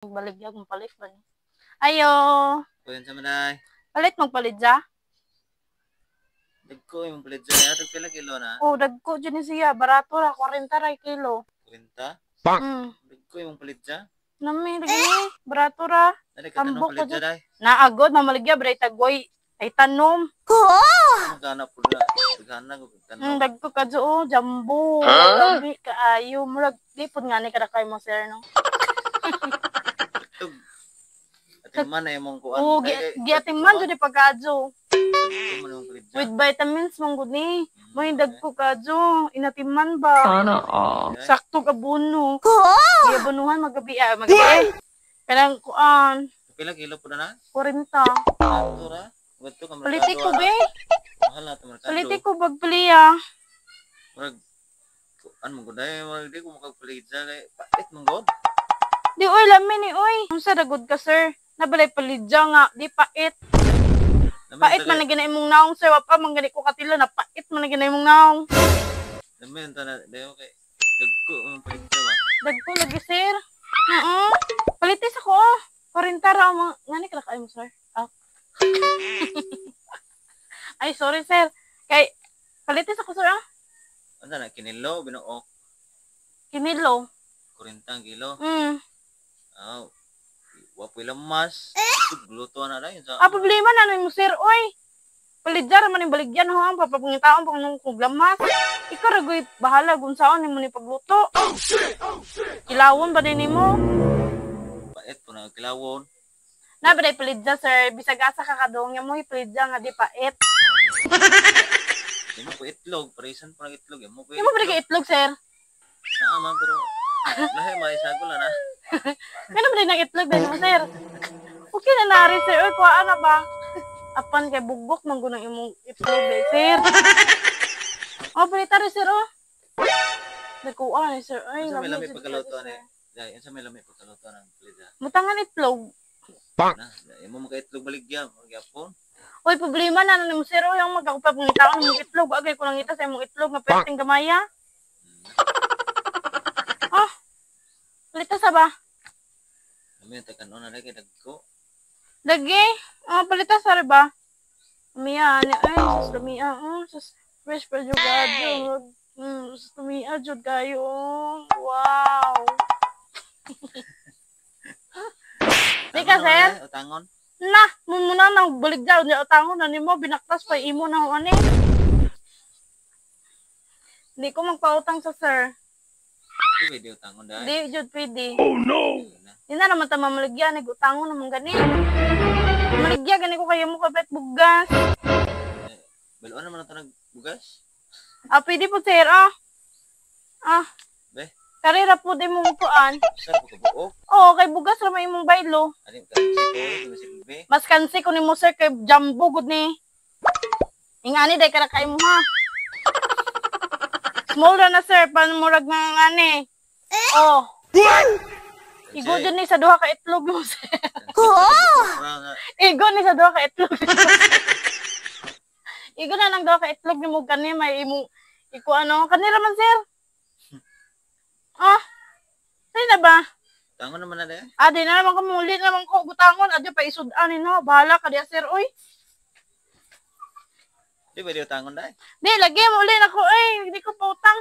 Baligya kung palit ba ni. Ayo, Kuyan sa manay. Palit magpalit ja. Dagko yung palit sa ya. Pila kilo na? Oh, dagko jud ni siya, barato ra, 40 ra kilo. 40? Dagko yung palit sa. Nami lagi ni, barato ra. Dali ka tanong Tambok palit ko sa day. Naagod mamaligya bray tagway ay tanom. Magana po na. Gana ko tanong. Dagko ka oh, jumbo. Lami kaayo, murag di pud nga ni kada kay mo, sir, no. Tug. Ating man ay mong kuan. Oh, giatiman jud ni pagkadyo. Dagko man yung palit sa. With vitamins man gud ni. Mo yung dagko kadyo, inatiman ba? Sana all. Sakto ka buno. Giabunuhan magabi ah, magabi. Eh. Kanang kuan, Pila kilo po na na? 40. Ato ra. Wadto ka merkado. Paliti ko be. Mahal na ito merkado. Paliti ko bagpiliya. Murag kuan mo gud ay murag di ko makagpalit sa kay pait man gud. Di oy, lami ni oy. Unsa dagod ka, sir? Nabalay palidya nga, di pait. Pait man na gina imong naong, sir, wa pa man gani ko katilo na pait man na gina imong naong. Lami ta na dayo kay dagko ang palit sa ba. Dagko lagi, sir. Oo. Palitis ako oh. 40 ra ang mga ngani ka kaayo mo, sir. Ah. Ay, sorry, sir. Kay palitis ako, sir, ah. Ano na kinilo binuok? Kinilo. 40 ang kilo. Aw. Wa po'y lamas. Gluto na dayon sa. Ah, problema na nimo, sir, oy. Palidya ra man yung baligyan ho ang papapangitaon pang nung kung lamas. Ikaw ra goy bahala kung saan nimo ni pagluto. Kilawon ba din nimo? Pait po na kilawon. Na ba palidya, sir? Bisag asa ka kadong mo palidya nga di pait. Di mo po itlog, parisan po ng itlog. Mo po Di mo ba itlog, sir? Naa man pero lahi maisagol na na. Kano ba din ang itlog din mo, sir? Okay na nari, sir. Oy, kuhaan na ba? Apan kay bugok man gunang imong itlog eh, sir. Oh, palita rin, sir, oh. Nagkuha ni sir. Ay, Unsa may lami jud pagkaluto kayo, ni? sir. Dai, unsa may lami pagkaluto ng palidya? Mutangan itlog. Na, imo maka itlog baligya, magyapon. Oy, problema na na nimo, sir. Oy, ang magkakupap ng itaon imong itlog. Agay ko lang ita sa imong itlog nga perting gamaya. Ah. Palita sa ba? Lami ta kanon na kay dagko. Lagi. Ah, palita sa ba? Lumiya, ani ay, sus lumiya. Oh, sus fresh pa jud kayo. Sus lumiya jud kayo. Wow. Di ka, sir? Utangon. Na, muna nang baligya niya utangon na nimo, binaktas pa imo na ho ani. Di ko magpautang sa sir. Di pwede utangon dai. Di jud pwede. Na. Di na naman ta mamaligya, nag-utangon naman gani. Maligya gani ko kayo mo kapit bugas. Eh, Baluan naman na nagbugas. Ah, pwede po, sir, ah. Ah. Be. Karera po di mong kuan. Sar po ka buok. Oo, kay bugas ra may imong baylo. Ani ka si ko, di masilbi. Mas kansi ko nimo, sir, kay jumbo gud ni. Ingani day kara kay mo ha. Small ra na, sir, pan murag nga ngani. Oh. Igo jud ni sa duha ka itlog mo, sir. Igo ni sa duha ka itlog. Igo na nang duha ka itlog nimo kani may imong iko ano kanira man, sir. Ah. Say na ba? Utangon naman na dai. Ah, di na naman ko muli naman ko butangon adyo pa isud-an no. Bahala ka diya, sir, oy. Di pwede utangon dai. Di lagi mo uli na ko eh, hindi ko pautang.